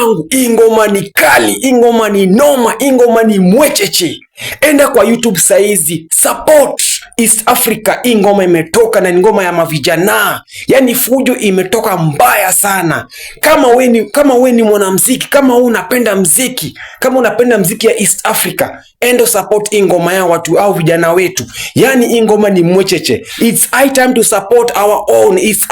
Wanangu, hii ngoma ni kali, hii ngoma ni noma, hii ngoma ni mwecheche. Enda kwa YouTube saizi, support East Africa. Hii ngoma imetoka na ni ngoma ya mavijana, yaani fujo imetoka mbaya sana. Kama we ni mwanamuziki, kama we unapenda mziki, kama unapenda mziki ya East Africa, endo support hii ngoma ya watu au vijana wetu. Yaani hii ngoma ni mwecheche. It's high time to support our own. It's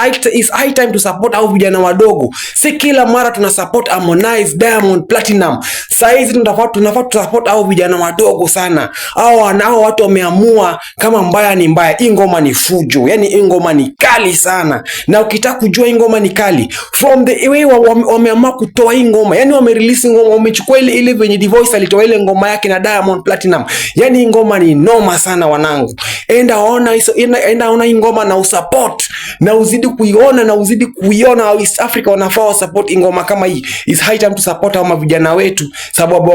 high time to support our vijana wadogo. Si kila mara tuna support Harmonize, Diamond Platnumz. Saizi tunafaa tu support hao vijana wadogo sana. Hao watu wameamua kama mbaya ni mbaya. Hii ngoma ni fujo. Yaani hii ngoma ni kali sana. Na ukitaka kujua hii ngoma ni kali, from the way wameamua kutoa hii ngoma, yaani wamerelease ngoma, wamechukua ile venye Divoice alitoa ile ngoma yake na Diamond Platnumz. Yaani hii ngoma ni noma sana, wanangu. Enda ona hizo, enda ona hii ngoma na usupport na uzidi kuiona na uzidi kuiona. East Africa wanafaa wa support ngoma kama hii. It's high time to support hao vijana wetu, sababu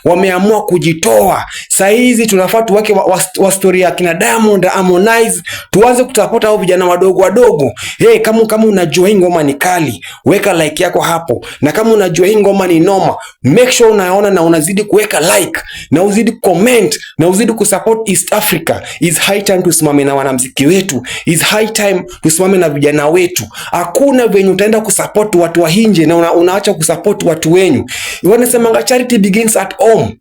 wameamua kujitoa. Saa hizi tunafaa tuweke wa story ya kina Diamond, Harmonize, tuanze kusupport hao vijana wadogo wadogo. Hey, kama unajua hii ngoma ni kali, weka like yako hapo, na kama unajua hii ngoma ni noma, make sure unaona na unazidi kuweka like na uzidi comment na uzidi kusupport East Africa. It's high time tusimame na wanamziki wetu. It's high time tusimame na vijana wetu. Hakuna venye utaenda kusupport watu wa nje na unaacha kusupport watu wenyu. Wanasemanga charity begins at home.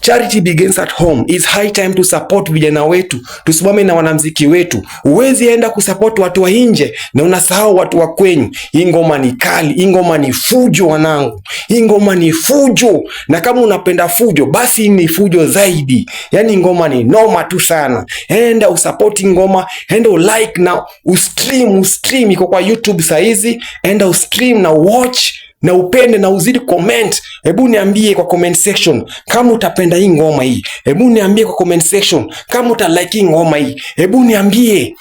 Charity begins at home. It's high time to support vijana wetu, tusimame na wanamziki wetu. Huwezi enda kusupport watu wa nje na unasahau watu wa kwenyu. Hii ngoma ni kali, hii ngoma ni fujo wanangu, hii ngoma ni fujo, na kama unapenda fujo basi ni fujo zaidi. Yani ngoma ni noma tu sana. Enda usupport ngoma, enda ulike na ustream, ustream iko kwa YouTube saizi, enda ustream na watch na upende na uzidi comment. Hebu niambie kwa comment section kama utapenda hii ngoma hii. Hebu niambie kwa comment section kama uta like hii ngoma hii. Hebu niambie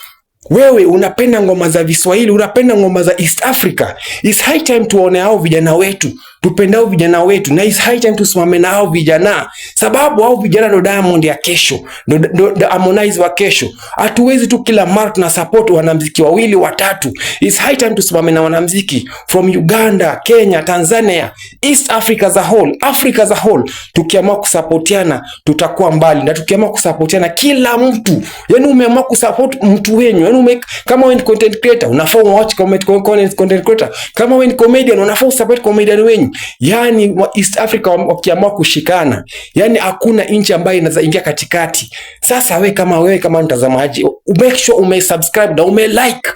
wewe unapenda ngoma za Viswahili, unapenda ngoma za East Africa. It's high time tuone hao vijana wetu, tupende hao vijana wetu, na it's high time tusimame na hao vijana, sababu hao vijana ndo Diamond ya kesho, ndo Harmonize wa kesho. Hatuwezi tu kila mara tuna support wanamziki wawili watatu. It's high time tusimame na wanamziki from Uganda, Kenya, Tanzania, East Africa as a whole, Africa as a whole. Tukiamua kusapotiana tutakuwa mbali, na tukiamua kusapotiana kila mtu, yani umeamua kusupport mtu wenyu, yani kama wewe ni content creator unafaa watch content creator, kama wewe ni comedian unafaa usupport comedian wenyu. Yani wa East Africa wakiamua kushikana, yani hakuna nchi ambayo inaweza ingia katikati. Sasa wewe kama mtazamaji, make sure umesubscribe na ume like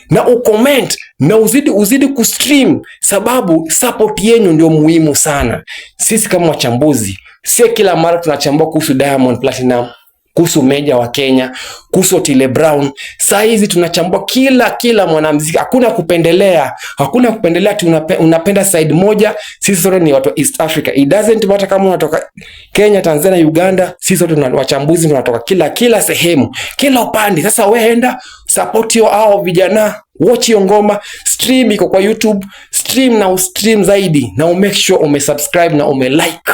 na ucomment na uzidi kustream, sababu support yenyu ndio muhimu sana. Sisi kama wachambuzi, sio kila mara tunachambua kuhusu Diamond Platnumz, kuhusu Meja wa Kenya, kuhusu Otile Brown. Saa hizi tunachambua kila mwanamuziki, hakuna kupendelea, hakuna kupendelea ati unapenda side moja. Sisi sote ni watu wa East Africa. It doesn't matter kama unatoka Kenya, Tanzania, Uganda, sisi sote tuna wachambuzi, tunatoka kila sehemu, kila upande. Sasa wewe enda support hiyo hao vijana, watch hiyo ngoma, stream iko kwa YouTube, stream na ustream zaidi, na umake sure umesubscribe na umelike.